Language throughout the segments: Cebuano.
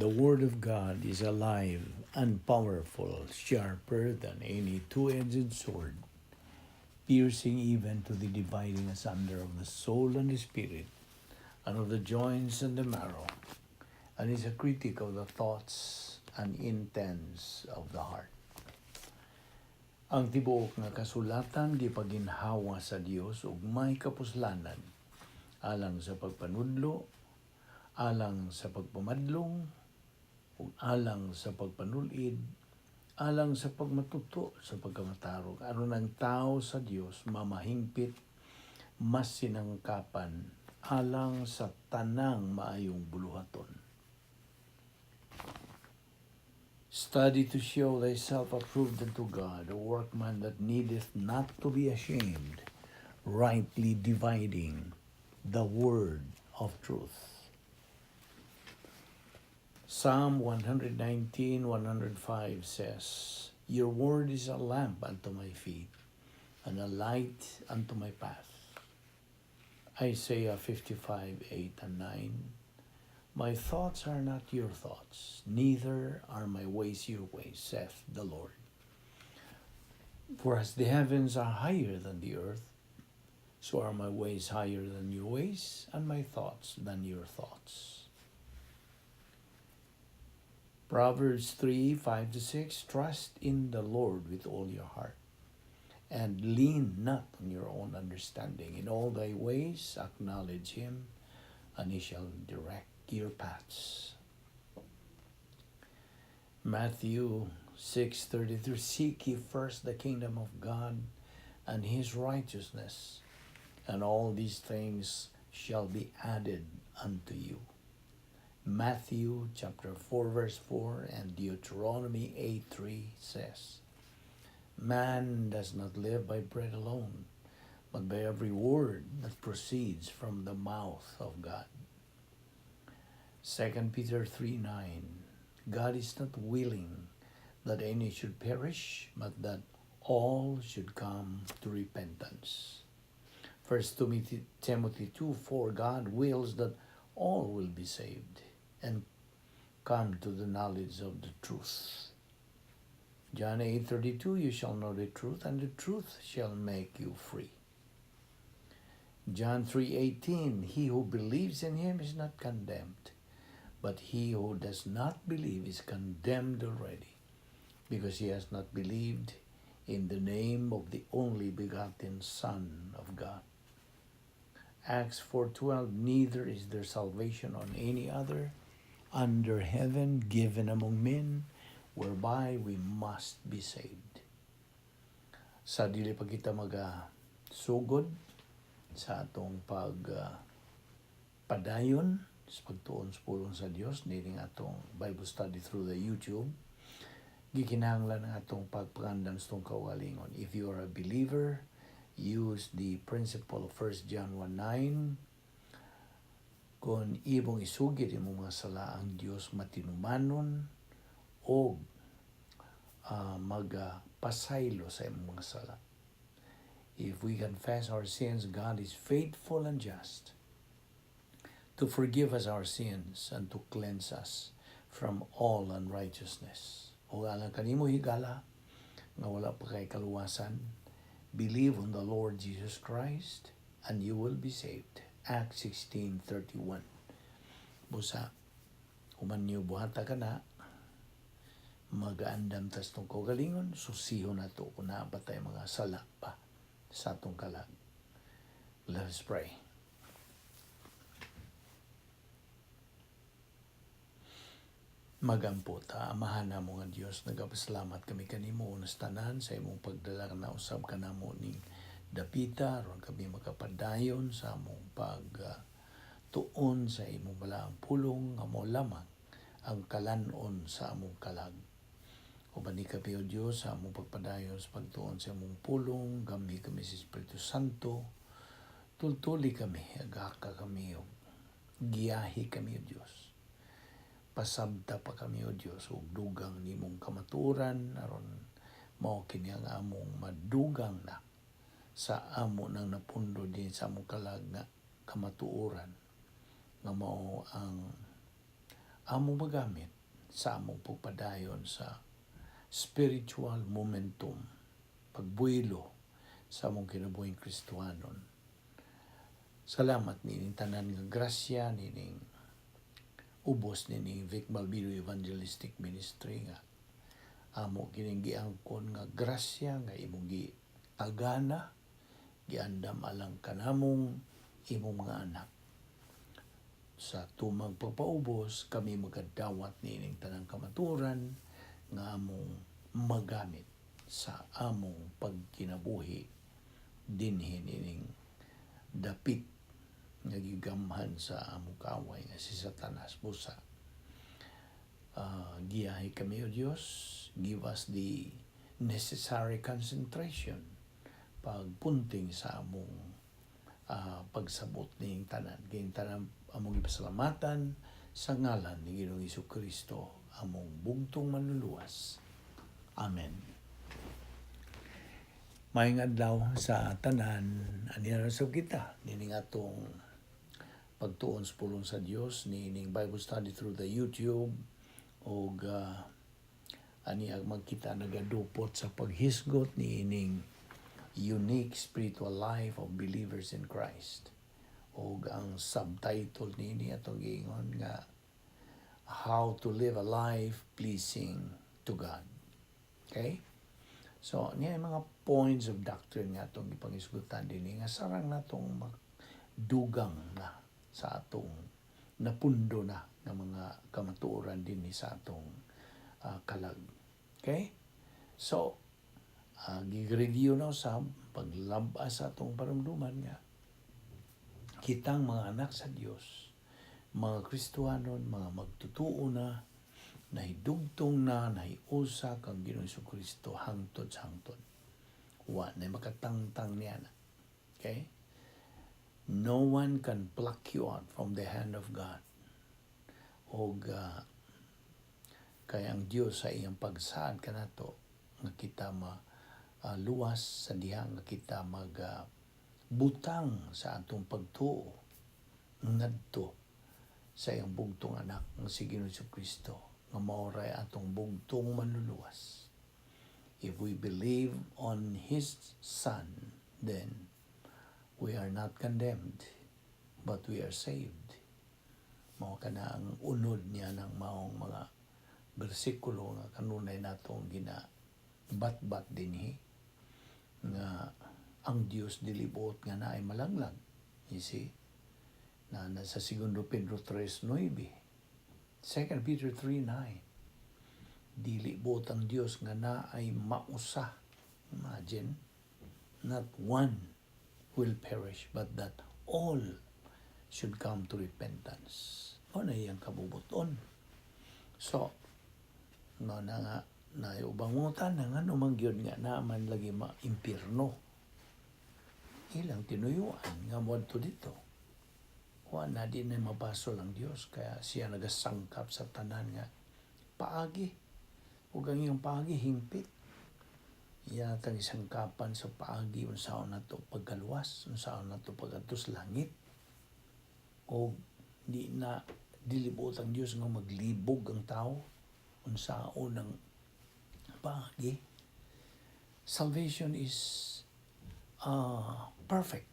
The Word of God is alive and powerful, sharper than any two-edged sword, piercing even to the dividing asunder of the soul and the spirit, and of the joints and the marrow, and is a critic of the thoughts and intents of the heart. Ang tibuok nga kasulatan gipaginhawa sa Dios ug may kapuslanan alang sa pagpanudlo, alang sa pagpamadlong, ug alang sa pagpanulid, alang sa pagmatuto sa pagkamatarong, aron ang tao sa Dios mamahingpit, masinangkapan alang sa tanang maayong buluhaton. Study to show thyself approved unto God, a workman that needeth not to be ashamed, rightly dividing the word of truth. Psalm 119, 105 says, "Your word is a lamp unto my feet and a light unto my path." Isaiah 55, 8 and 9: "My thoughts are not your thoughts, neither are my ways your ways, saith the Lord. For as the heavens are higher than the earth, so are my ways higher than your ways, and my thoughts than your thoughts." Proverbs 3, 5 to 6: "Trust in the Lord with all your heart, and lean not on your own understanding. In all thy ways acknowledge him, and he shall direct your paths." Matthew 6:33: "Seek ye first the kingdom of God and his righteousness, and all these things shall be added unto you." Matthew chapter 4 verse 4 and Deuteronomy 8:3 says, "Man does not live by bread alone, but by every word that proceeds from the mouth of God." 2 Peter 3:9: "God is not willing that any should perish, but that all should come to repentance." 1 Timothy 2:4: "God wills that all will be saved and come to the knowledge of the truth." John 8:32: "You shall know the truth, and the truth shall make you free." John 3:18: "He who believes in him is not condemned, but he who does not believe is condemned already, because he has not believed in the name of the only begotten Son of God." Acts 4:12: "Neither is there salvation on any other under heaven given among men whereby we must be saved." Sa dili pa kita maga sugod sa atong pag padayon sa pagtuon sa pulong sa Dios nining atong Bible study through the YouTube, gikinahanglan ang atong pagpangandam sa atong kaugalingon. If you are a believer, use the principle of 1 John 1:9: "Kung imong isugid imong mga sala, ang Dios matinumanon og magpasaylo sa imong mga sala." If we confess our sins, God is faithful and just to forgive us our sins and to cleanse us from all unrighteousness. O alang kanimo, higala, nga wala pa kay kaluwasan, believe on the Lord Jesus Christ and you will be saved. Acts 16:31. Busa, human niyo buhata ka na, mag-aandam tas atong kaugalingon, susihon nato kung naa ba tay mga sala pa sa atong kalag. Let us pray. Magampo ta. Amahan namo nga Dios, nagapasalamat kami kanimo unas tanan sa imong pagdala na usab kanamo ning dapita aron kami makapadayon sa among pag tuon sa imong balaang pulong nga mao lamang ang kalan-on sa among kalag. Uban ni kami, O Dios, sa among pagpadayon sa pagtuon sa imong pulong, gamhi kami sa Espiritu Santo, tultuli kami, agaka kami, ug giyahi kami, O Dios. Pasabta pa kami, O Dios, ug dugang nimong kamatuoran aron mao kini ang among madugang na sa amo nang napundo din sa among kalag nga kamatuoran nga mao ang among magamit sa among pagpadayon sa spiritual momentum, pagbuelo sa among kinabuhing Kristohanon. Salamat nining tanan nga grasya nining ubos nining Vic Balbido Evangelistic Ministry nga amo kining giangkon nga grasya nga imong gi-agana, giandam alang kanamong imong mga anak. Sa tumang pagpaubos, kami magadawat nining tanang kamaturan nga among magamit sa among pagkinabuhi dinhi nining dapit nga gigamhan sa among kaaway nga si Satanas. Busa giyahi kami, O Dios. Give us the necessary concentration pagpunting sa among pagsabot ning tanan. Kining tanan among ipasalamatan sa ngalan ni Ginoong Kristo, among bugtong Manluluwas. Amen. Maayong adlaw sa tanan. Aniya ra sab kita nining atong pagtuon sa pulong sa Dios nining Bible study through the YouTube og ani ang magkita nagadupot sa paghisgot niining unique spiritual life of believers in Christ, og ang subtitle niini atong giingon nga "How to Live a Life Pleasing to God." Okay? So, niya yung mga points of doctrine nga atong ipangisgutan din nga sarang natong magdugang na sa atong napundo na nga mga kamatuoran din sa atong kalag. Okay? So, gi-review na sa paglabas sa atong parumduman nga kitang mga anak sa Dios, mga Kristohanon, mga magtutuo na, nahidugtong na, nahiusa kang Ginoong Kristo hangtod sa hangtod. Wa na makatangtang niya na. Okay? No one can pluck you out from the hand of God. Og kay ang Dios sa iyang pagsaad kanato nga kita ma luwas sa diha nga kita mag butang sa atong pagtuo ngadto sa iyang bugtong anak nga si Ginoong Kristo nga mao ray atong bugtong Manluluwas. If we believe on His Son, then we are not condemned, but we are saved. Mao kana ang unod niya ng maong mga bersikulo nga kanunay natong gina bat-bat dinhi nga ang Dios dili buot nga naay malaglag. You see? Na sa Segundo Pedro 3.9. 2 Peter 3.9. Dili buot ang Dios nga naay mausa. Imagine, not one will perish, but that all should come to repentance. Mao na iyang kabubuton. So, mao na nga, na ubang mga na nga man gyud nga naaman lagi ma-impierno. Ilang tinuyuan nga moadto didto. Wa na di na mabasol ang Dios kaya siya nagasangkap sa tanan nga paagi. Ug ang iyang paagi hingpit. Iya tang isangkapan sa paagi unsaon nato pagkaluwas, unsaon nato pagadto sa langit. O di na dili buot ang Dios nga maglibog ang tao unsaon ang paagi. Salvation is perfect.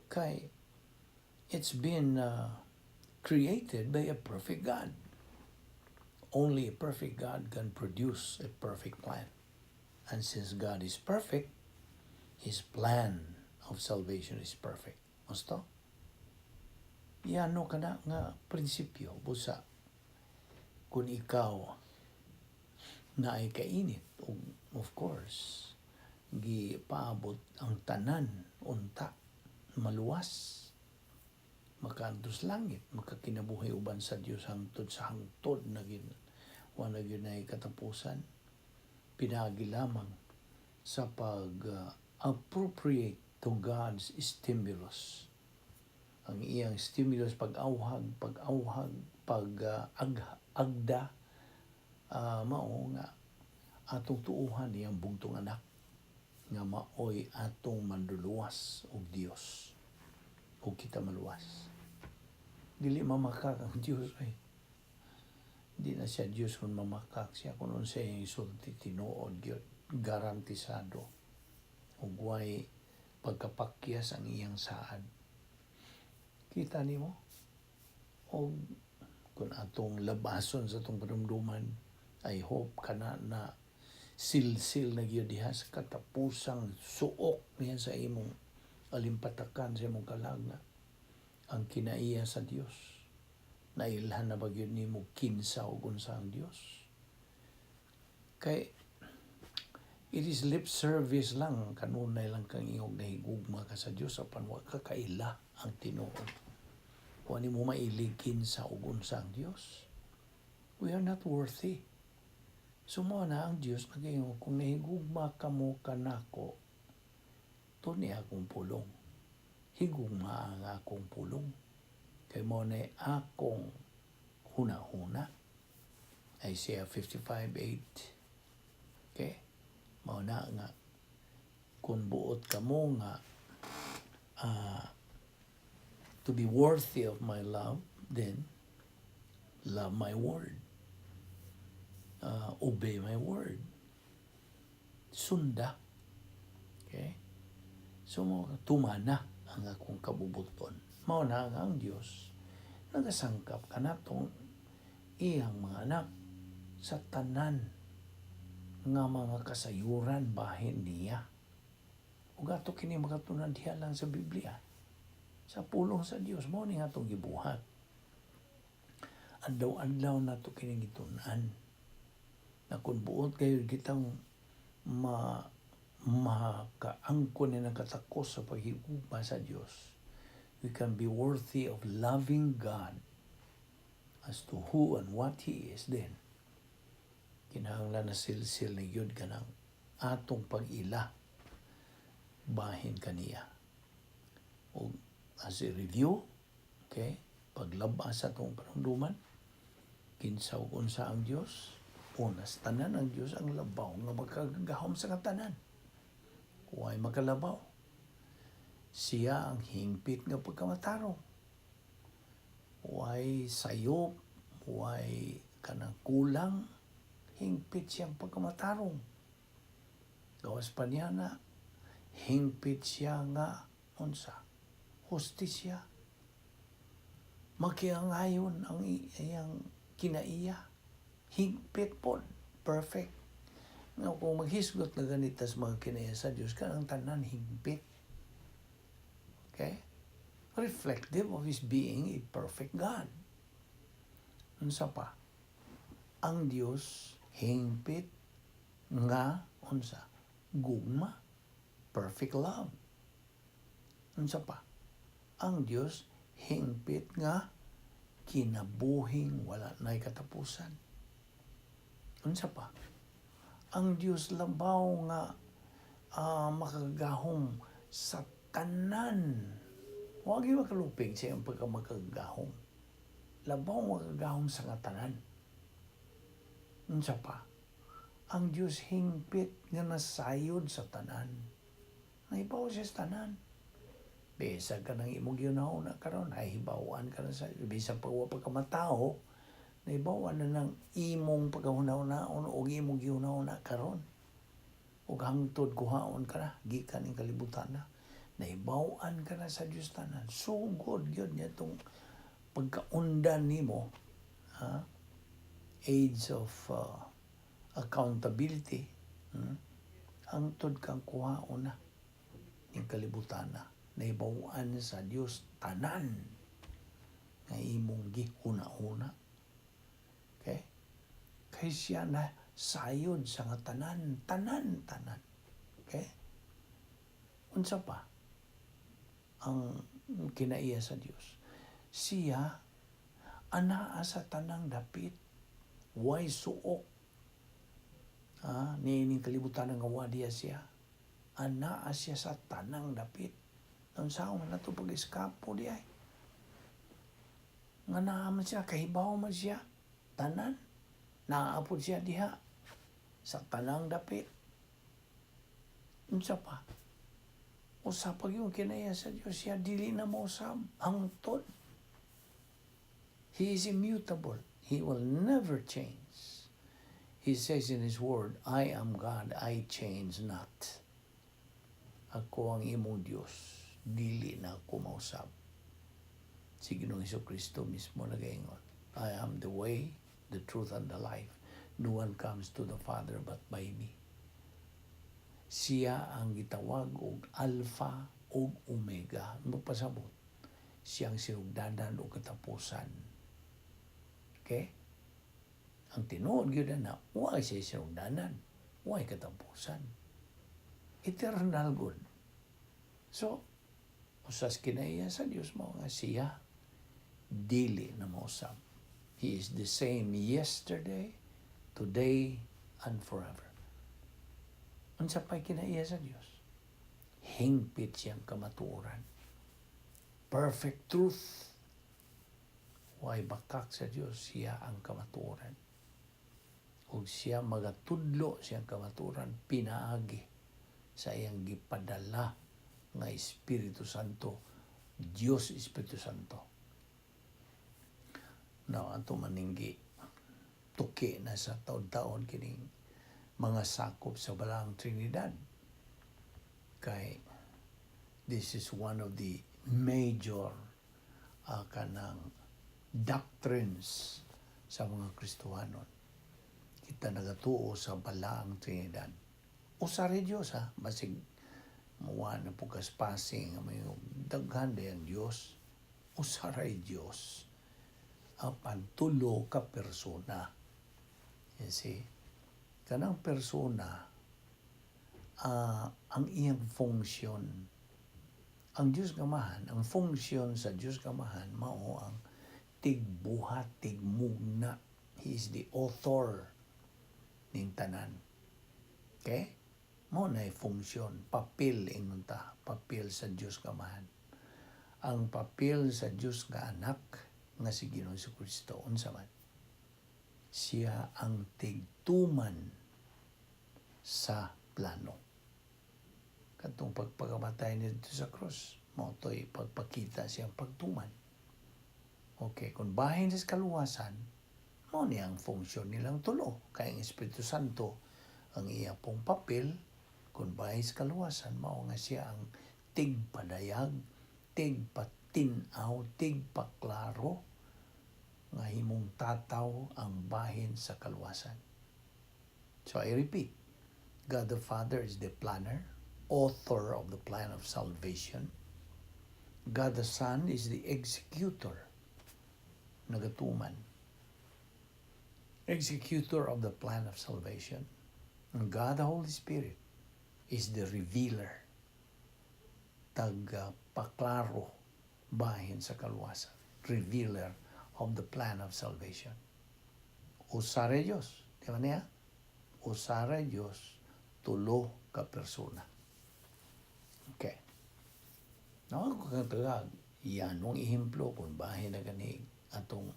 Kay it's been created by a perfect God. Only a perfect God can produce a perfect plan. And since God is perfect, His plan of salvation is perfect. Gusto? Yano ka na nga prinsipyo, busa kung ikaw na ay kainit, ug of course, gipaabot ang tanan unta maluwas, makaadto sa langit, makakinabuhi uban sa Dios hangtod sa hangtod na gin wa na gyud nay katapusan, pinagi lamang sa pag appropriate to God's stimulus, ang iyang stimulus, pag-awhag, pag-awhag, pag agda, mao nga atong tuuhan iyang bugtong anak nga maoy atong Manluluwas og Dios ug kita maluwas. Dili mamakak ang Dios ay. Di na siya Diyos kung mamakak siya, kung unsa iyang isulti, tinuod gyud, garantisado. Ug way pagkapakyas ang iyang saad. Kita nimo? O kung atong labason sa atong panumduman, I hope kana na silsil na gyud diha sa katapusang suok niya sa imong alimpatakan, sa imong kalag nga ang kinaiya sa Dios. Nailhan na ba gyud nimo kinsa ug unsa ang Dios? Kay it is lip service lang, kanunay lang kang ingog nahigugma ka sa Dios apan wa ka kaila ang tinuod. Wa nimo mailig kinsa ug unsa ang Dios. We are not worthy. So mao na ang Dios nagaingon, "Kung nahigugma kamo kanako, tuni akong pulong. Higugma ang akong pulong. Kay mao na akong huna-huna." Isaiah 55:8. Okay? Mao na nga kung buot kamo nga to be worthy of my love, then love my word. Obey my word. Sunda. Okay? So, mo tumana ang akong kabubuton. Mao na nga ang Dios nagasangkap kanatong iyang mga anak sa tanan nga mga kasayuran bahin niya. Ug ato kini makatunan diha lang sa Biblia. Sa pulong sa Dios mao ni atong gibuhat. Adlaw-adlaw nato kini gitun-an. Na kung buot kayo kitang makaangkon ni ng katakos sa paghigugma sa Dios, we can be worthy of loving God as to who and what He is, then kinahanglan na silsil ni gyud kanang atong pag-ila bahin kaniya. O as a review, okay, paglabas sa atong panumduman, kinsa ug unsa ang Dios? Una sa tanan, ang Dios ang labaw nga makagagahom sa tanan. Way makalabaw. Siya ang hingpit nga pagkamatarong. Way sayop, way kanang kulang, hingpit siyang pagkamatarong. Gawas pa niya na, hingpit siya nga unsa, hustisya. Makiangayon ang iyang kinaiya. Hingpit po, perfect. Nga kung maghisgot na ganita sa mga kinaiya sa Diyos, kanang tanan hingpit. Okay? Reflective of His being a perfect God. Unsa pa? Ang Dios hingpit nga unsa? Gugma. Perfect love. Unsa pa? Ang Dios hingpit nga kinabuhing wala na'y katapusan. Unsa pa? Ang Dios labaw nga makagahom sa tanan. Wa gyud makalupig sa iyang pagkamakagahom. Labaw makagahom sa nga tanan. Unsa pa? Ang Dios hingpit nga nasayod sa tanan. Nahibaw siya sa tanan. Bisag ka ng imong gihuna karon, nahibawan ka na sa bisag pa wa pa ka matawo, nahibawan na ng imong pagkahuna-hunaon o imong gihuna-huna karon. Ug hangtod kuhaon ka na gikan ning kalibutan na. Nahibaw-an ka na sa Dios tanan. Sugod gyud niya itong pagkaundan nimo, ha? Age of accountability, Hangtod kang kuhaon na ning kalibutan na. Nahibaw-an sa Dios tanan nga imong gihuna-huna. Okay? Kay siya na sayod sa nga tanan, tanan, tanan. Okay? Unsa pa ang kinaiya sa Dios? Siya anaa sa tanang dapit, way suok. Ah, niining kalibutan nga wa diya siya. Anaa siya sa tanang dapit. Unsa man nato pag-eskapo di ay? Nga naa man siya, kahibaw man siya. Tanan. Naapod siya diha sa tanang dapit. Unsa pa? Usa pa yung kinaiya sa Diyos, siya dili na mausab. Hangtod. He is immutable. He will never change. He says in His Word, "I am God, I change not." Ako ang imong Diyos, dili na ako mausab. Si Ginoong Kristo mismo nagaingon, "I am the way, the truth, and the life. No one comes to the Father but by me." Siya ang gitawag og Alpha ug Omega. Magpasabot. Siya ang sinugdanan og katapusan. Okay? Ang tinuod gyud na wa siya sinugdanan, wa katapusan. Eternal good. So, usas kinaiya sa Dios mao nga siya dili na mausab. He is the same yesterday, today, and forever. Unsa pa'y kinaiya sa Dios? Hingpit siyang kamatuoran. Perfect truth. Way bakak sa Dios, siya ang kamatuoran. Ug siya magatudlo siyang kamatuoran pinaagi sa iyang gipadala nga Espiritu Santo, Dios Espiritu Santo. Now, ato maninggi tuki na sa taon-taon kining mga sakop sa Balaang Trinidad. Kay this is one of the major kanang doctrines sa mga Kristohanon. Kita nagatuo sa Balaang Trinidad. Usa ra Diyos ha, basig muwa na po kaspasing may daghan ang Diyos. Usa ra Diyos. Apan tulo ka persona. You see? Kanang persona, ang iyang funksyon, ang Diyos Amahan, ang funksyon sa Diyos Amahan, mao ang tigbuhat, tigmugna. He is the author ning tanan. Okay? Mao na funksyon, papel ingon ta, papel sa Diyos Amahan. Ang papel sa Diyos nga Anak nga si Ginoong Kristo, unsa man? Siya ang tigtuman sa plano. Katong pagpakamatay nito sa krus, mao to'y pagpakita siyang pagtuman. Okay, kung bahin sa kaluwasan, mao ni ang funksyon nilang tulo. Kay ang Espiritu Santo, ang iya pong papel, kung bahin sa kaluwasan, mao nga siya ang tigpadayag, tigpatinaw, tigpaklaro, nga himong tataw ang bahin sa kaluwasan. So I repeat, God the Father is the planner, author of the plan of salvation. God the Son is the executor, nagatuman, executor of the plan of salvation. And God the Holy Spirit is the revealer, tagpaklaro bahin sa kaluwasan, revealer of the plan of salvation. Usa ra Diyos. Di ba niya? Usa ra Diyos, tulo ka persona. Okay. Now, ako kang tagag, yan mong ehemplo kung bahin na gani atong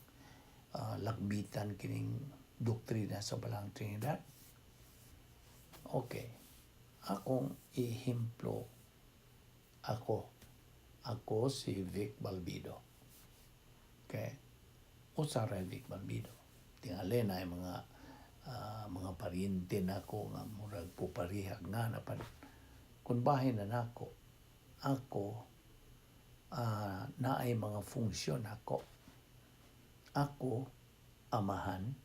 lakbitan kining doktrina sa Balaang Trinidad. Okay. Akong ehemplo, ako. Ako si Vic Balbido. Okay? Usa ra Vic Balbido. Tingali na yung mga paryente nako nga murag puparihag nga na pan. Kung bahin na nako, ako naay mga funksyon ako. Ako amahan.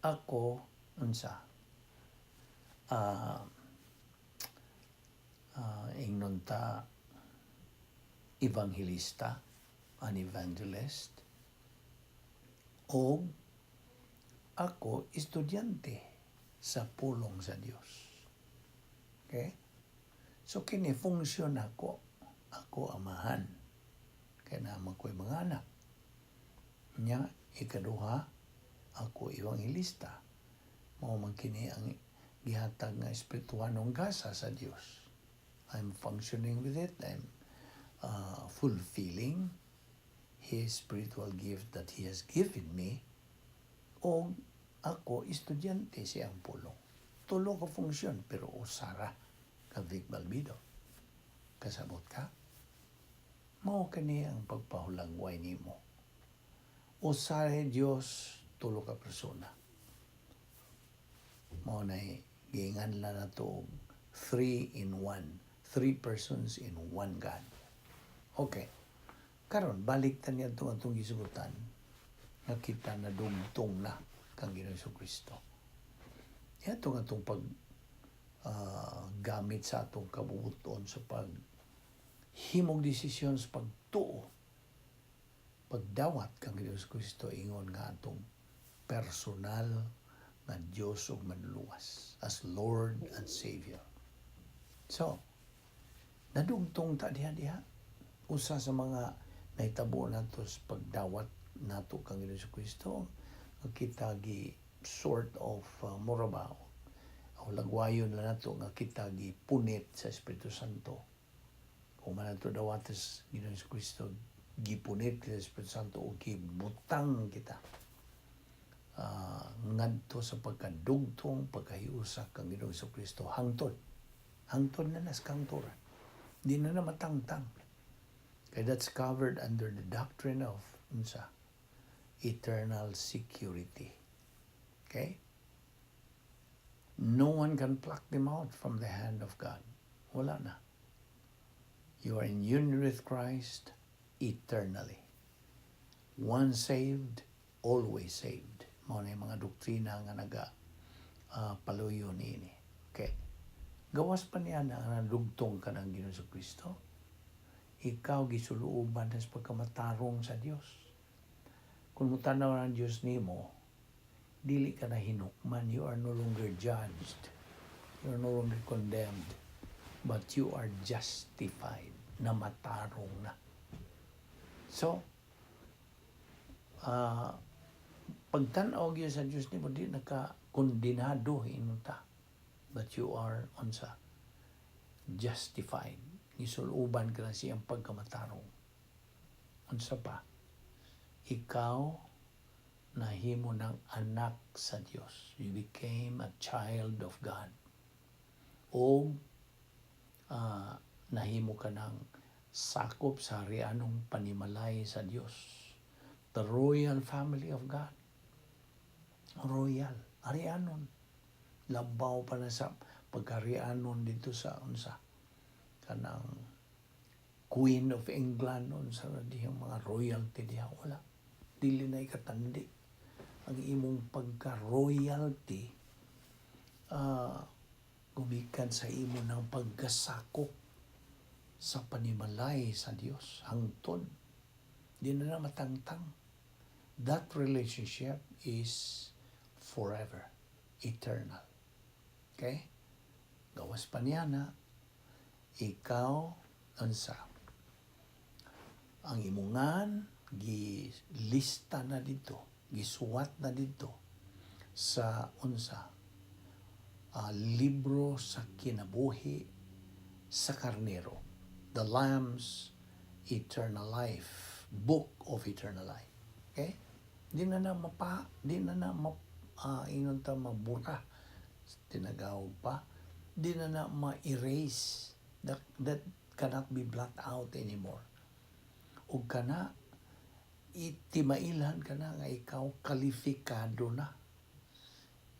Ako unsa? Ingnon ta evangelista, an evangelist, o ako estudyante sa pulong sa Dios. Okay? So kini funksyon ako, ako amahan. Kay naa man ko'y mga anak. Nya ikaduha, ako evangelista. Mao man kini ang gihatag nga espirituhanong gasa sa Dios. I'm functioning with it. I'm fulfilling His spiritual gift that He has given me. O ako, estudyante siyang pulong. Tulo ka funksyon, pero usara ka Vic Balbido. Kasabot ka? Mao kani ang pagpahulagway nimo. Usahay Dios, tulo ka persona. Mao na giingan na nato three in one. Three persons in one God. Okay. Karon balik ta niya itong atong gisugutan nga kita na dugtong na kang Ginoong Kristo. Ito atong pag gamit sa atong kabubuton sa pag himog desisyon sa pagtuo, pagdawat kang Ginoong Kristo ingon nga atong personal nga Dios ug Manluluwas, as Lord and Savior. So, nadugtong ta diha diha. Usa sa mga nahitabo nato sa pagdawat nato kang Ginoong Kristo nga kita gi sort of mura ba o lagwayon lang nato nga kita gi punit sa Espiritu Santo. Kung man nato dawat sa Ginoong Kristo, gipunit kita sa Espiritu Santo o gibutang kita ngadto sa pagkadugtong, pagkahiusa kang Ginoong Kristo, hangtod hangtod na nas kangturan, di na na matangtang, kay that's covered under the doctrine of unsa? Eternal security. Okay, no one can pluck them out from the hand of God. Wala na. You are in union with Christ eternally. Once saved, always saved. Mao na yung mga doktrina nga naga paluyo niini. Okay. Gawas pa niya na nadugtong ka ng Ginoong Kristo. Ikaw gisuluoban sa pagkamatarong sa Dios. Kung mutanaw ang Dios nimo, dili ka na hinukman. You are no longer judged. You are no longer condemned. But you are justified. Na matarong na. So, pagtan-aw gyud sa Dios nimo, di naka kondinado inunta. But you are unsa? Justified. Gisuluban ka na siyang pagkamatarong. Unsa pa? Ikaw nahimo ng anak sa Dios. You became a child of God. O nahimo ka ng sakop sa harianong panimalay sa Dios. The royal family of God. Royal. Harianon. Labaw pa na sa pagkaharianon dito sa unsa, kanang Queen of England, unsa na dihang mga royalty diha, wala. Dili na ikatandi ang imong pagka-royalty, gumikan sa imo ng pagkasakop sa panimalay sa Dios hangtod di na na matangtang. That relationship is forever, eternal. Okay, gawas pa niya na ikaw unsa, ang imungan gilista na dito, gisuwat na dito sa unsa, libro sa kinabuhi sa Karnero, the Lamb's eternal life, book of eternal life. Okay, di na na mapa di na na ma, ingon ta, mabura, tinagawag pa, di na na ma-erase. That cannot be blot out anymore. Ug kana itimailhan ka na nga ikaw kalifikado na.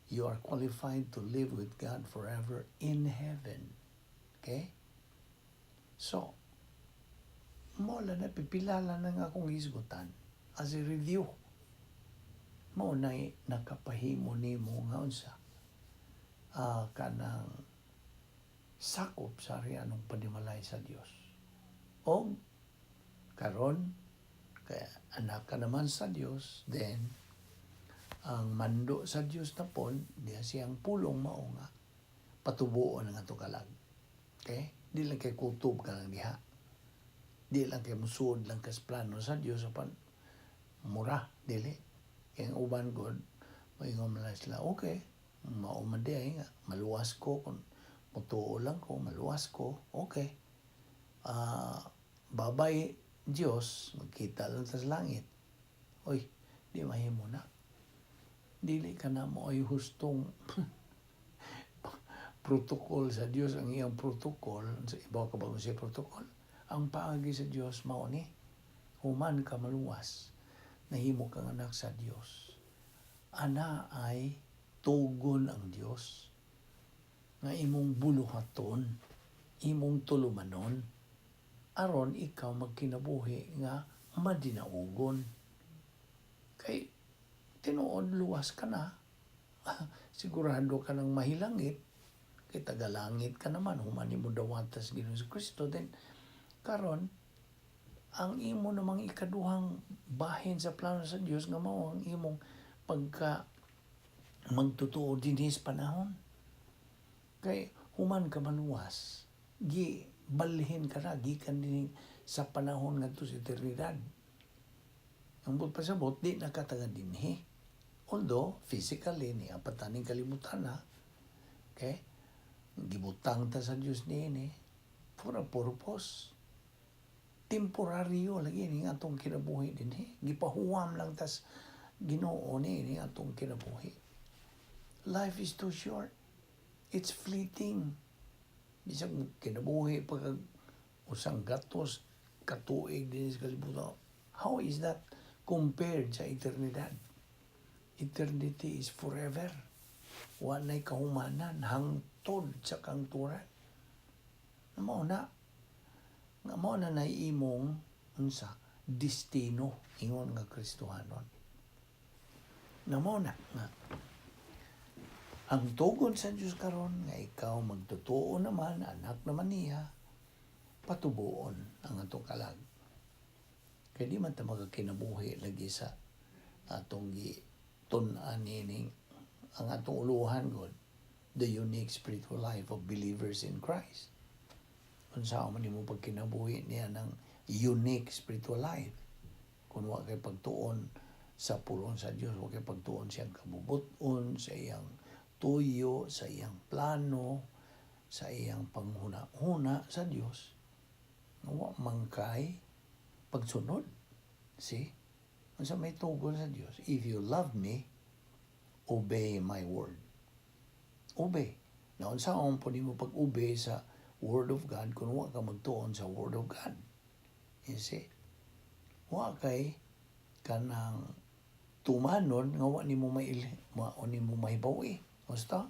You are qualified to live with God forever in heaven. Okay? So, mo lang na pipilala na nga akong hisgutan as a review. Mao na nakapahimo nimo nga unsa, kanang sakop sa anong panimalay sa Dios. O karon kaya anak ka naman sa Dios, then ang mando sa Dios na pon diya siyang pulong mao nga patubuon ang atong kalag. Okay? Di lang kay kutob ka lang diha. Di lang kay musuod lang kas plano sa Dios apan mura dili. Kay ang uban god moingon man lang sila, "Okay, mao man di ay nga maluwas ko kung mutuo lang ko, maluwas ko, okay. Babay Dios, magkita lang ta sa langit." Oy, di mahimo na. Dili ka na mo ay hustong protocol sa Dios. Ang iyang protocol sa ibaw ka ba siya protocol, ang paagi sa Dios mao ni human ka maluwas. Nahimo kang anak sa Dios. Ana ay tugon ang Dios nga imong buluhaton, imong tulumanon, aron ikaw magkinabuhi nga madinaugon. Kay tinuod, luwas ka na. Sigurado ka ng mahilangit. Kay tagalangit ka naman, human nimo dawata sa Ginoong Kristo. Then, karon ang imo namang ikaduhang bahin sa plano sa Dios nga mao ang imong pagka magtotoo dinhi sa panahon. Kay human ka maluwas, gi balhin ka na gikan dinhi sa panahon ngadto sa eternidad. Ang buot pasabot, di na ka taga dinhi. Although, physically, ni apataning kalibutan na, okay? Gibutang ta sa Dios niini for a purpose. Temporaryo lagi ni atong kinabuhi dinhi. Gipahuwam lang tas Ginoo ni atong kinabuhi. Life is too short. It's fleeting. Bisag kinabuhi pa kag usang gatos katuig din sa kalibutan. How is that compared sa eternidad? Eternity is forever. Walay kahumanan hangtod sa kangturan. Mao na nga mao na na imong unsa destino ingon nga Kristohanon. Na mao na nga ang tugon sa Dios karon nga ikaw magtotoo naman, anak naman niya, patubuon ang atong kalag. Kay di man ta magakinabuhi lagi sa atong gitun-an nining ang atong uluhan god, the unique spiritual life of believers in Christ. Unsa man nimo pagkinabuhi niya ng unique spiritual life kung wa kay pagtuon sa pulong sa Dios, wa kay pagtuon sa iyang kabubut-on, sa iyang tuyo, sa iyang plano, sa iyang panghuna-huna sa Dios, wa man kay pagsunod? See, unsa may tugon sa Dios? "If you love me, obey my word." Obey. Na unsa ang po nimo pag-obey sa word of God kung wa ka magtuon sa word of God? You see? Wa kay kanang tumanon nga wa nimo mail wa nimo mahibaw-i. Basta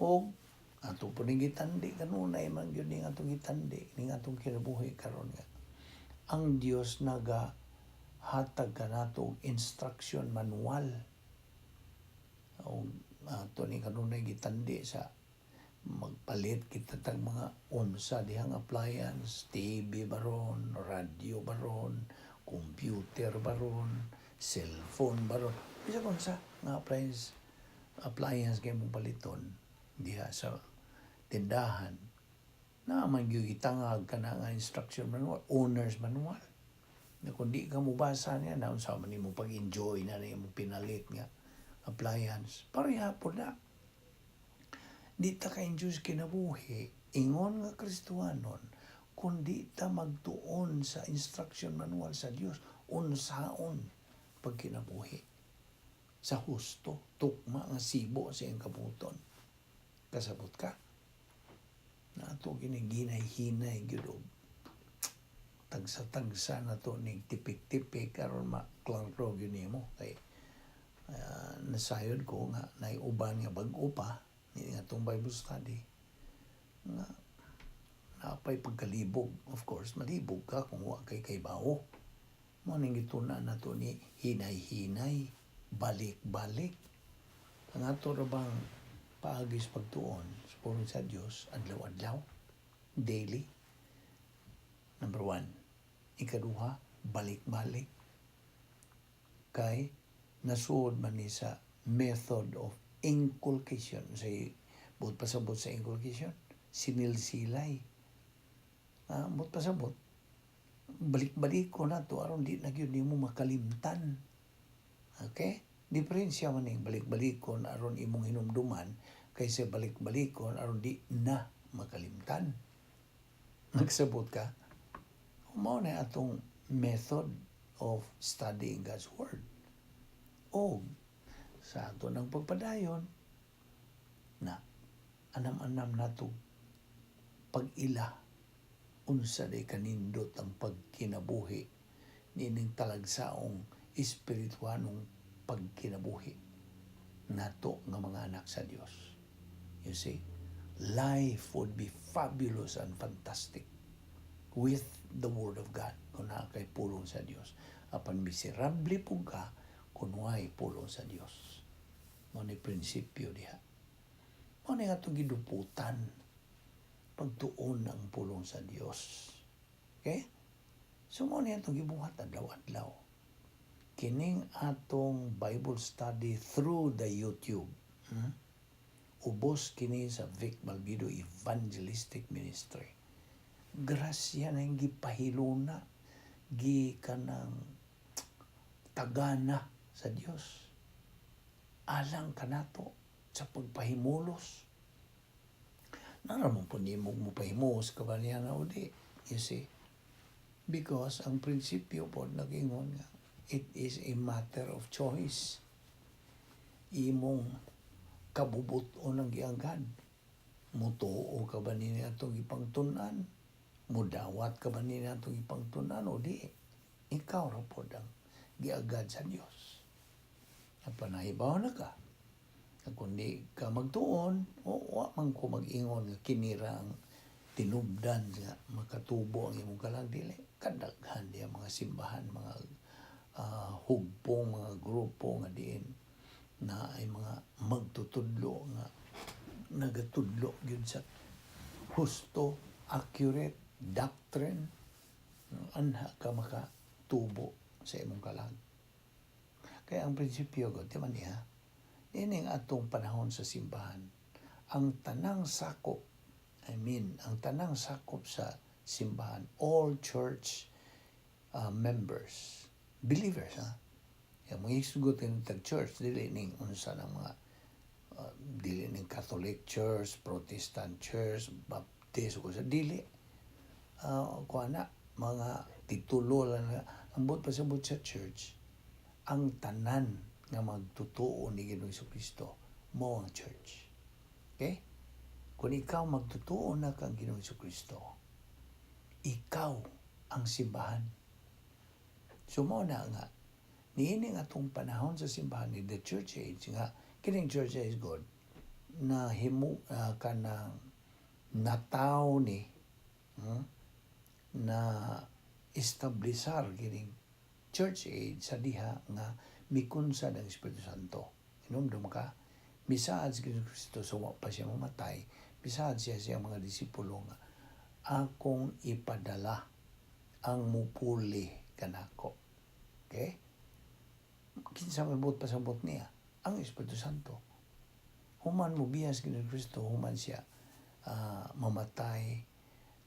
og ato po ning gitandi kanunay man gyud ning atong gitandi ning atong kinabuhi karon nga ang Dios naga hatag kanato og instruction manual. Og ato ni kanunay gitandi sa magpalit kita tag mga unsa dihang appliance, TV baron, radyo baron, computer baron, cellphone baron, bisag unsa nga appliance kay mong paliton diha sa tindahan, na man gyud gitangag kana nga instruction manual, owner's manual, na kung di ka mobasa niya na, unsa man nimo pag-enjoy na imong pinalit nga appliance? Pareha po na, di ta ka-enjoy sa kinabuhi ingon nga Kristohanon kung di ta magtuon sa instruction manual sa Dios unsaon pagkinabuhi sa husto, tukma nga sibo sa iyang kabubut-on. Kasabot ka na ato kini ginay-hinay gyud og tagsa-tagsa na to ning tipik-tipik aron maklaro gyud nimo, kay nasayod ko nga naiuban nga bag-o pa ni nga atong Bible study nga napay pagkalibog. Of course, malibog ka kung wa kay kaybawo. Mo ning gitun-an nato ni hinay-hinay, balik-balik. Ang ato ra bang paagi sa pagtuon sa pulong sa Dios, adlaw-adlaw, daily. Number one. Ikaduha, balik-balik. Kay nasuod man ni sa method of inculcation. Sa buot pasabot sa inculcation, sinilsilay. Buot pasabot, balik-balik ko na to aron di na gyud nimo makalimtan. Okay? Diferensya man ning balik-balikon aron imong hinumduman kaysa balik-balikon aron di na makalimtan. Nagsabot ka? Mao na atong method of studying God's Word. O sa ato ng pagpadayon na anam-anam nato pag-ila unsa day kanindot ang pagkinabuhi niining talagsaong Espirituanong pagkinabuhi nato nga mga anak sa Dios. You see, life would be fabulous and fantastic with the Word of God kung naa kay pulong sa Dios. Apan miserable pud ka kung way pulong sa Dios. Mao ni prinsipyo diha. Mao ni atong giduputan pagtuon ang pulong sa Dios. Okay? So mao ni atong gibuhat adlaw-adlaw. Kining atong Bible study through the YouTube. Ubos kini sa Vic Malvido Evangelistic Ministry. Grasya na yung gipahiluna, gi kanang tagana sa Dios. Alang kanato sa pagpahimulos. Nara man po nimo mo pahimulos ka ba niya na udi? You see? Because ang prinsipyo po nag-ingon nga, it is a matter of choice. Imong kabubut-on ang giagad. Mutuo ka ba niya atong ipangtun-an? Mudawat ka ba niya atong ipangtun-an? O di, ikaw ra pod ang giagad sa Dios. Apan nahibaw na ka. Kung di ka magtuon, o wa man ko mag-ingon nga kinira ang tinubdan nga makatubo ang imong kalag, dili. Kadaghan diya mga simbahan, mga hugpong, mga grupo nga diin na ay mga magtutudlo nga nagatudlo gyud sa husto, accurate doctrine, anha ka makatubo sa imong kalag. Kaya ang prinsipyo ko, di man niya, ining atong panahon sa simbahan, ang tanang sakop, I mean, ang tanang sakop sa simbahan, all church members, believers, ha? Yung mga isugot ng tag church, dili ning unsa ng mga dili ning Catholic Church, Protestant Church, Baptist, o sa dili. Kuha na, mga titulo lang na, ang buot pasabot sa church, ang tanan nga magtutuo ni Ginoong Kristo mo ang church. Okay? Kung ikaw magtutuo na kang Ginoong Kristo, ikaw ang simbahan. So mao na nga, niining atong panahon sa simbahan ni the church age nga, kining church age God, na himu kanang nataw ni na establisar kining church age sa diha nga mikunsad ang Espiritu Santo. Hinumdum ka, misaad si Kristo sa wa pa siya mamatay, misaad siya siyang mga disipulo nga, "Akong ipadala ang mupuli kanako." Okay? Kinsa may buot pasabot niya? Ang Espiritu Santo. Human mo biyas kini Kristo, human siya mamatay,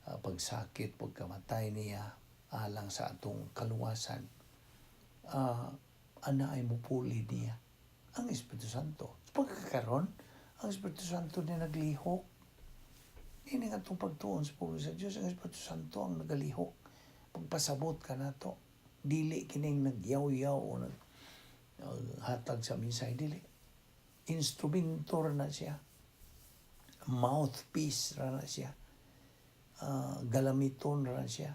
pagsakit, pagkamatay niya, alang sa atong kaluwasan. Ana ay mupuli niya ang Espiritu Santo. Pagkakaron, ang Espiritu Santo ni naglihok. Ini nga atong pagtuon sa pulong sa Diyos, ang Espiritu Santo ang nagalihok. Pagpasabot ka nato, dili kining nagyaw-yaw o nag hatag sa mensahe, dili. Instrumento ra na siya. Mouthpiece ra na siya. Galamiton ra na siya.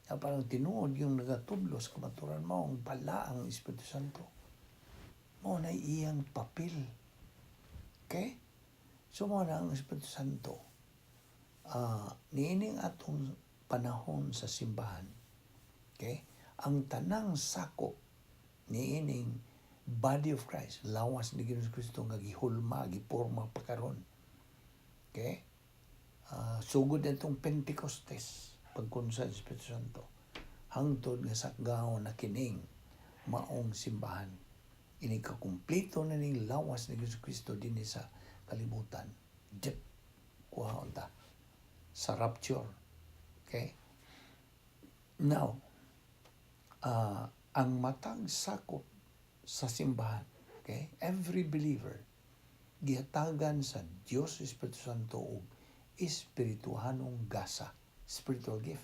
Ya, parang tinuod yung nagatudlo sa kamaturan mo, ang bala ang Espiritu Santo. Mao na iyang papel. Okay? So mao na ang Espiritu Santo. Niining atong panahon sa simbahan. Okay? Ang tanang sakop niining body of Christ, lawas ni Ginoong Kristo nga gihulma, giporma pa karon. Okay? Sugod na itong Pentecostes, pagkunsa sa Espiritu Santo. Hangtod nga sakgaw na kining maong simbahan. Ini kakumpleto na ning lawas ni Ginoong Kristo dinhi sa kalibutan. Dip, kuha unta sa rapture. Okay? Now, ang matag sakop sa simbahan, okay? Every believer gihatagan sa Dios Espiritu Santo og espirituhanong gasa, spiritual gift.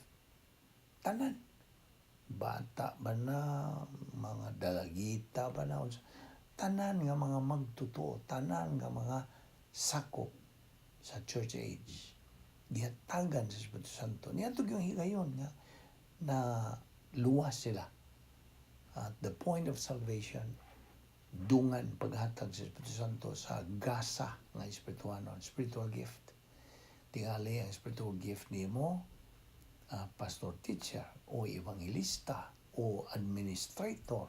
Tanan. Bata ba na, mga dalagita ba na, tanan nga mga magtotoo, tanan nga mga sakop sa church age. Gihatagan sa Espiritu Santo. Niadto yung higayon nga na luwas sila. At the point of salvation, dungan paghatag sa Espiritu Santo sa gasa nga espirituhanon, spiritual gift. Tingali ang spiritual gift nimo, pastor teacher o evangelista o administrator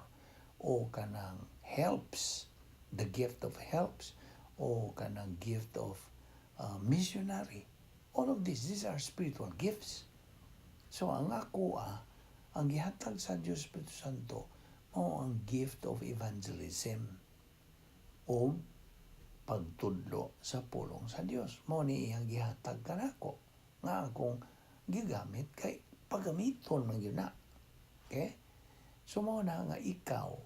o kanang helps, the gift of helps o kanang gift of missionary. All of these are spiritual gifts. So ang ako ang gihatag sa Dios Espiritu Santo mao ang gift of evangelism o pagtudlo sa pulong sa Dios. Mao ni iyang gihatag kanako nga akong gigamit kay pagamiton man gyud na. Okay? So mao na nga ikaw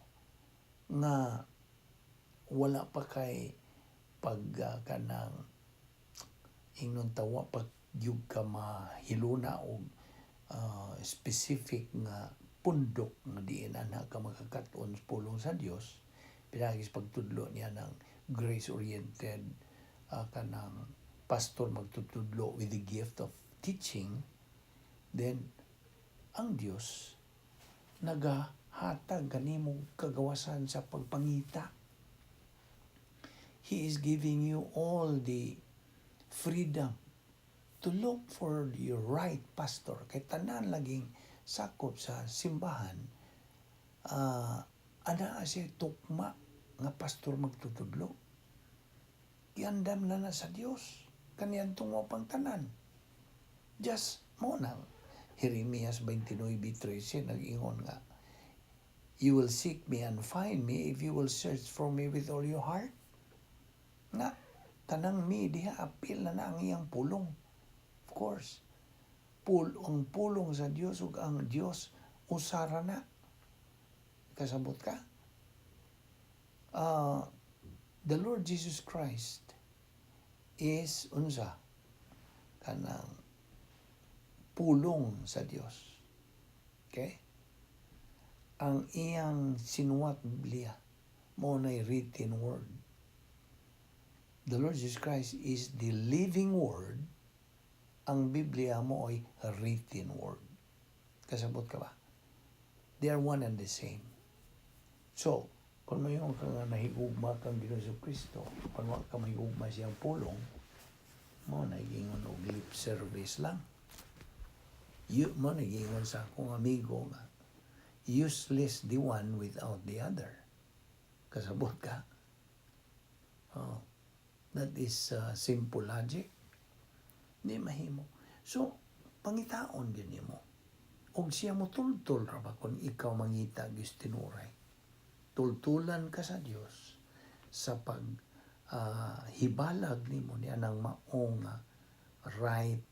nga wala pa kay pag kanang ingnon tawa pa gyud ka mahiluna og specific nga pundok nga diin ana ka makakaton sa pulong sa Dios pinaagi sa pagtudlo niya ng grace-oriented kanang pastor magtutudlo with the gift of teaching, then ang Dios nagahatag kanimo kagawasan sa pagpangita. He is giving you all the freedom to look for your right pastor. Kay tanan laging sakop sa simbahan, ana siya tukma nga pastor magtutudlo. Giandam na na sa Dios. Kaniyantong mo pang tanan. Just mao nang Jeremias 29:13 nag-ingon nga, "You will seek me and find me if you will search for me with all your heart." Nga, tanang me diha apil na na ang iyang pulong. Of course. Ang pulong sa Dios ug ang Dios usara na. Kasabot ka? The Lord Jesus Christ is unsa kanang pulong sa Dios. Okay? Ang iyang sinuwat, Biblia, mao na written word. The Lord Jesus Christ is the living word. Ang Biblia mao ay written word. Kasabot ka ba? They are one and the same. So, kung mayon ka nga nahigugma kang Ginoong Kristo, kung wa ka mahigugma siyang pulong, mao na giingon og lip service lang. You, mao na giingon sa akong amigo nga, useless the one without the other. Kasabot ka? Oh, that is simple logic. Di mahimo. So, pangitaon gyud nimo. Og siya mo tultol ra ba kung ikaw mangita gyud tinuray. Tultulan ka sa Dios sa pag hibalag nimo niya ng maong right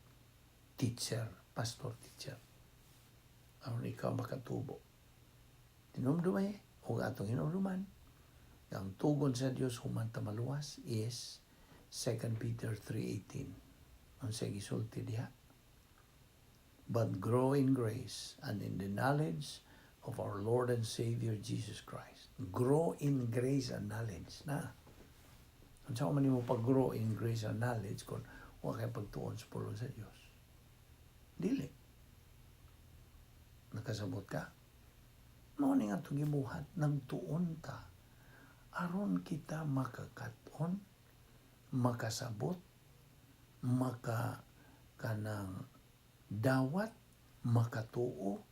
teacher, pastor teacher. Aron ikaw makatubo. Tinumdumay o atong hinumduman, ang tugon sa Dios human ta maluwas is 2 Peter 3:18. Ang gisulti diha? "But grow in grace and in the knowledge of our Lord and Savior Jesus Christ." Grow in grace and knowledge na. Unsa man nimo pag-grow in grace and knowledge kung wa kay pagtuon sa pulong sa Dios? Dili. Nakasabot ka? Mao ni nga itong gibuhat, nagtuon ta aron kita makakat-on, makasabot, maka kanang dawat, makatuo,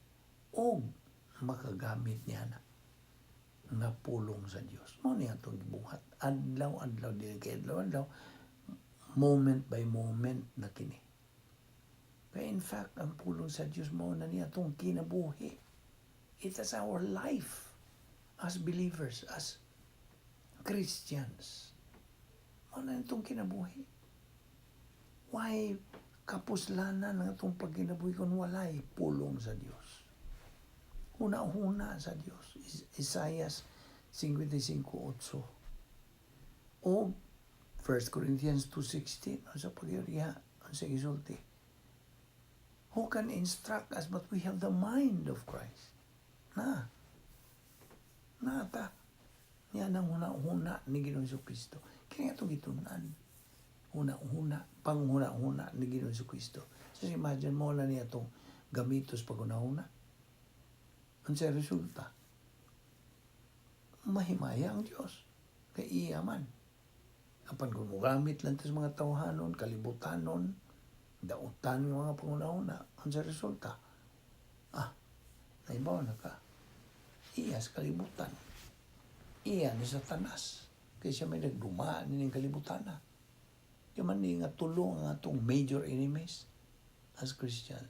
og makagamit niya na nga pulong sa Dios. Mao ni atong gibuhat. Adlaw-adlaw, dili kay adlaw-adlaw, moment by moment na kini. Kaya in fact, ang pulong sa Dios mao na niya atong kinabuhi. It is our life as believers, as Christians. Mao na itong kinabuhi. Why kapuslanan ang atong pagkinabuhi kung walay pulong sa Dios? Huna-huna sa Dios. Isaiah 55:8. O 1 Corinthians 2:16. Sa pag-iriha, ang sa gisulti? "Who can instruct us, but we have the mind of Christ?" Na. Nata. Yan ang huna-huna ni Ginoong Kristo. Kaya itong gitunan. Huna-huna, panghuna-huna ni Ginoong Kristo. So imagine mo na niya itong gamitos pag huna-huna. Ang sa resulta, Mahimaya ang Diyos. Kay iya man. Apan kung mugamit lang ta sa mga tawhanon, kalibutanon, dautan ng mga panguna-una, ang sa resulta, naibaw na ka. Iya sa kalibutan. Iya ni Satanas. Kaya siya may nagdumaan ning kalibutan na. Di man ni nga tulong ang atong major enemies as Christian.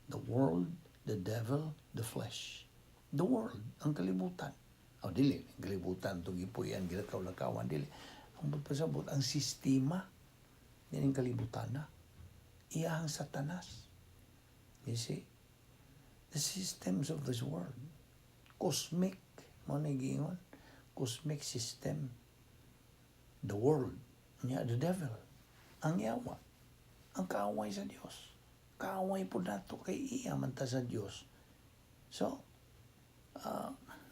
The world, the devil, the flesh. The world, ang kalibutan. O dili, ang kalibutan itong gipuy-an, gilakaw-lakawan, dili. Ang pagpasabot, ang sistema ng kalibutan na. Iya ang Satanas. You see? The systems of this world. Cosmic, mao na giingon. Cosmic system. The world. Nya, the devil. Ang yawa. Ang kaaway sa Dios. Kaaway pod nato kay iya man ta sa Dios. So,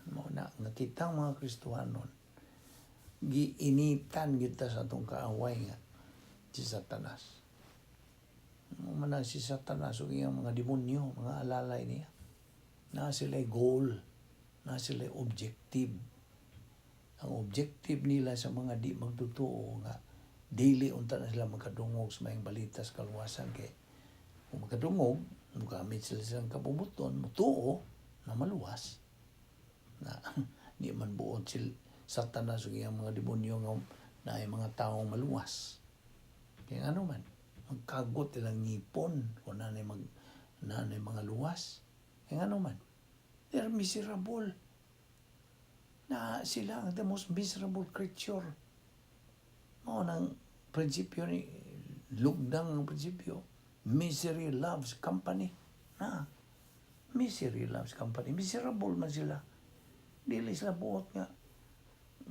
mao na nga kitang mga Kristohanon, giinitan kita sa atong kaaway nga si Satanas. Mao man na si Satanas ug iyang mga demonyo, mga alalay niya. Na sila goal, na sila objective. Ang objective nila sa mga di magtotoo nga dili unta na sila makadungog sa maayong balita sa kaluwasan, kay kung makadungog, mugamit sila silang kabubuton, mutuo na maluwas. Na di man buot sila Satanas ug iyang mga demonyo nga naay mga taong maluwas. Kaya ano man, magkagot ilang ngipon kung nanay mga luwas. Kaya ano man, they're miserable. Na sila ang the most miserable creature. Mao nang prinsipyo ni lugdang ang prinsipyo. Misery loves company. Na, misery loves company. Miserable man sila. Dili sila buot nga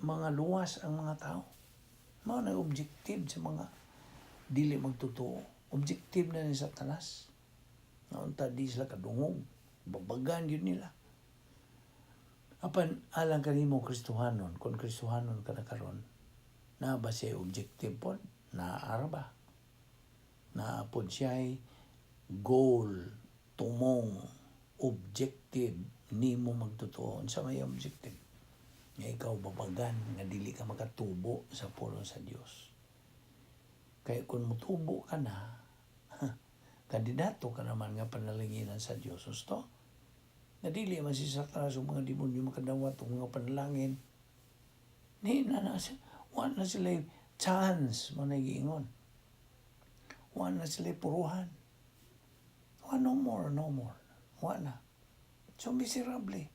mga luwas ang mga tao. Mao na objective sa mga dili magtotoo. Objective na ni Satanas. Nga unta di sila kadungog. Babagan yun nila. Apan alang kanimo Kristohanon, kung Kristohanon ka na karon, na ba siya objective pod? Naa ba? Na pod siya goal, tumong, objective nimo magtotoo? Unsa may objective? Nga ikaw babagan nga dili ka makatubo sa pulong sa Dios. Kaya kung mutubo ka na, kandidato ka naman nga panalanginan sa Dios. Husto? Na dili man si Satanas ug mga demonyo makadawat og mga panalangin. Ni na na wa na sila chance, mo na giingon. Wa na sila puruhan. Wa, no more, no more. Wa na. So miserable.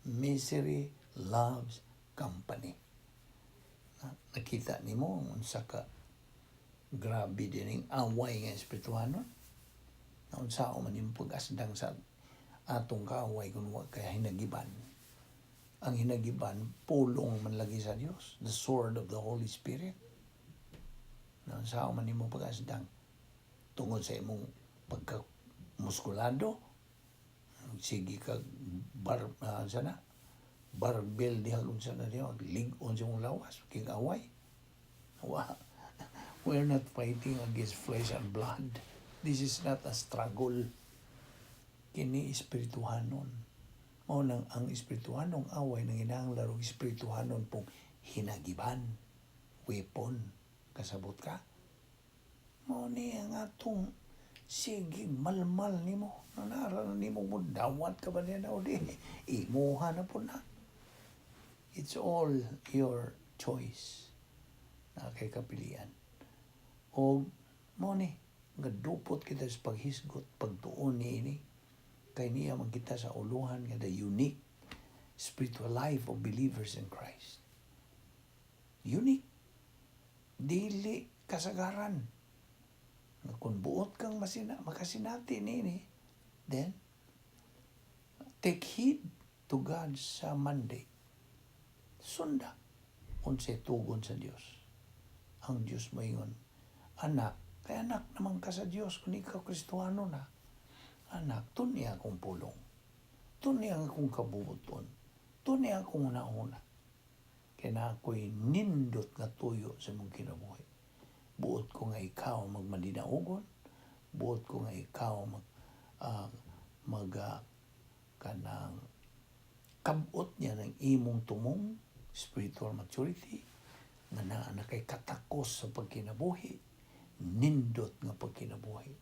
Misery loves company. Na, nakita nimo unsa ka grabe din ang away nga espirituhanon. Na unsa man yung pag-asdang sa atong kaaway kung wa kay hinagiban. Ang hinagiban, pulong man lagi sa Dios, the sword of the Holy Spirit. Na unsa man nimo pag-asdang tungod sa imong pagka muskulado, sige ka bar sana barbell diha, unsa na diha, lig-on sa imong lawas kig away. Wa, we're not fighting against flesh and blood. This is not a struggle. Kini espirituhanon. Mao nang ang espirituhanong away nang inahanglan og espirituhanon pong hinagiban, weapon. Kasabot ka? Mao ni ang atong sige malmal nimo. Nanara na nimo mo dawat ka ba niya na o di imuha na pod na. It's all your choice na kay kapilian. O mao ni nga dupot kita sa paghisgot, pagtuon niini, kay niya man kita sa uluhan nga the unique spiritual life of believers in Christ. Unique. Dili kasagaran. Nga kung buot kang makasinati niini, then take heed to God's mandate. Sunda unsay tugon sa Dios. Ang Dios moingon, "Anak," kay anak naman ka sa Dios kung ikaw Kristohano na. "Anak, tuni akong pulong. Tuni ang akong kabubuton. Tuni akong una-una. Kay na ako'y nindot nga tuyo sa imong kinabuhi. Buot ko nga ikaw magmadinaugon, buot ko nga ikaw mag kanang kabot niya ng imong tumong. Spiritual maturity, nga naa na kay katakos sa pagkinabuhi, nindot nga pagkinabuhi,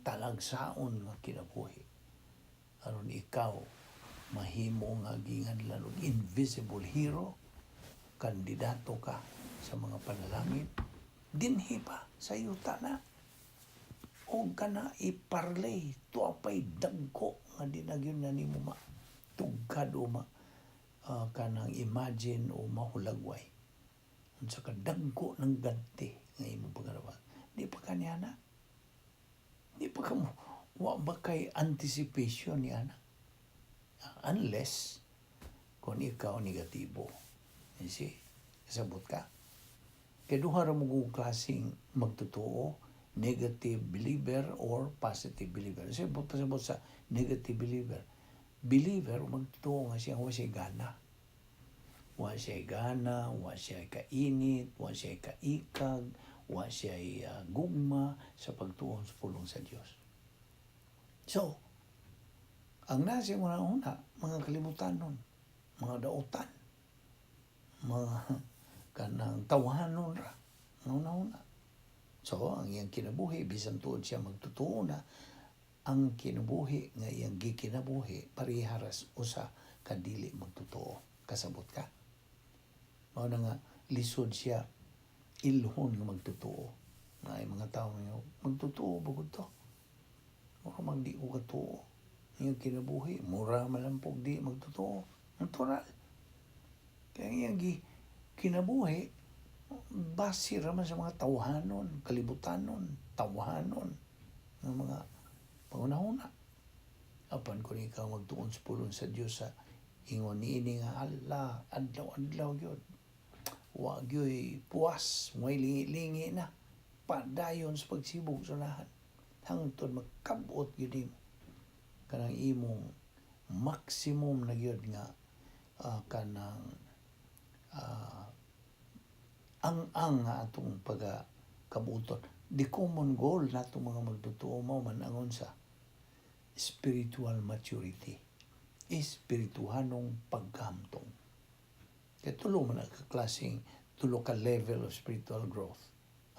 talagsaon nga kinabuhi. Aron ikaw mahimo nga ginganlan og invisible hero, kandidato ka sa mga panalangin, dinhi pa sa yuta na. O kana iparlay, tuwa pa'y dagko nga di na gyud na nimo matugkad o ma kanang imagine o mahulagway. Unsa ka dagko ng ganti nga imong pagkarawan. Di pa kaniya na. Di pa ka mo, wa ba kay anticipation niya na? Unless kung ikaw negatibo. You see? Kasabot ka? Kaya duha ra mo kung klaseng magtotoo, negative believer or positive believer. Kasi pasabot sa negative believer. Believer, magtotoo nga siya, wa siya gana. Wa siya gana, wa siya kainit, wa siya kaikag, wa siya gugma sa pagtuon sa pulong sa Dios. So, ang nasa una-una, mga kalibutanon, mga dautan, mga kanang tawahanon ra, una-una. So, ang iyang kinabuhi, bisan tuod siya magtotoo na, ang kinabuhi nga iyang gikinabuhi, pareharas usa kadili magtotoo. Kasabot ka? Mao na nga, lisod siya ilhon nga magtotoo. Na ay mga tao nga, magtotoo bugod to. Mura mang di ko katuo. Iyang kinabuhi, mura malampog di magtotoo. Natural. Kaya ang iyang kinabuhi, base raman sa mga tawhanon, kalibutanon, tawhanon, ng mga pangunahuna. Apan kung ikaw magtuon sa pulong sa Dios sa ingon niini nga ala, adlaw-adlaw gyud. Wa gyoy puwas, may lingi-lingi na. Padayon sa pagsibog sa unahan. Hangtod magkabot gyud nimo. Kanang imong maximum na gyud nga kanang ang nga atong pagka kabuton. The common goal natong mga magtotoo mao man angon sa spiritual maturity. Espirituhanong pagkamtong. Kaya tulo man ang kaklaseng, tulo ka level of spiritual growth.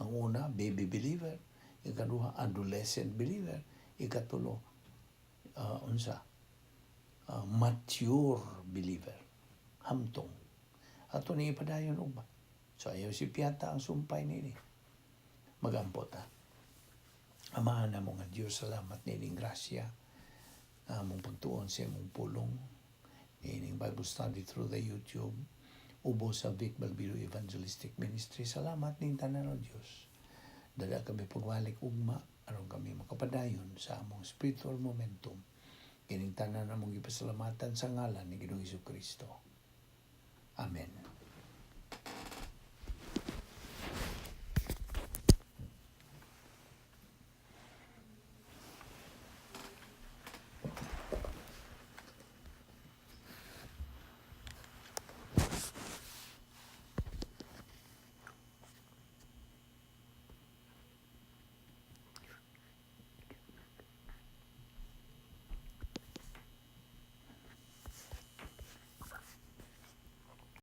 Ang una, baby believer. Ikaduha, adolescent believer. Ikatulo, unsa, mature believer. Hamtong. Ato ni ipadayon ugma. So ayaw si Piata ang sumpay nini. Magampo ta. Amahan namo nga Diyos, salamat nining grasya among pagtuon sa imong pulong niining Bible study through the YouTube ubos sa Vic Balbido Evangelistic Ministry. Salamat ning tanan, o Diyos. Dala kami pagbalik ugma aron kami makapadayon sa among spiritual momentum. Kining tanan among gipasalamatan sa ngalan ni Ginoong Kristo. Amen.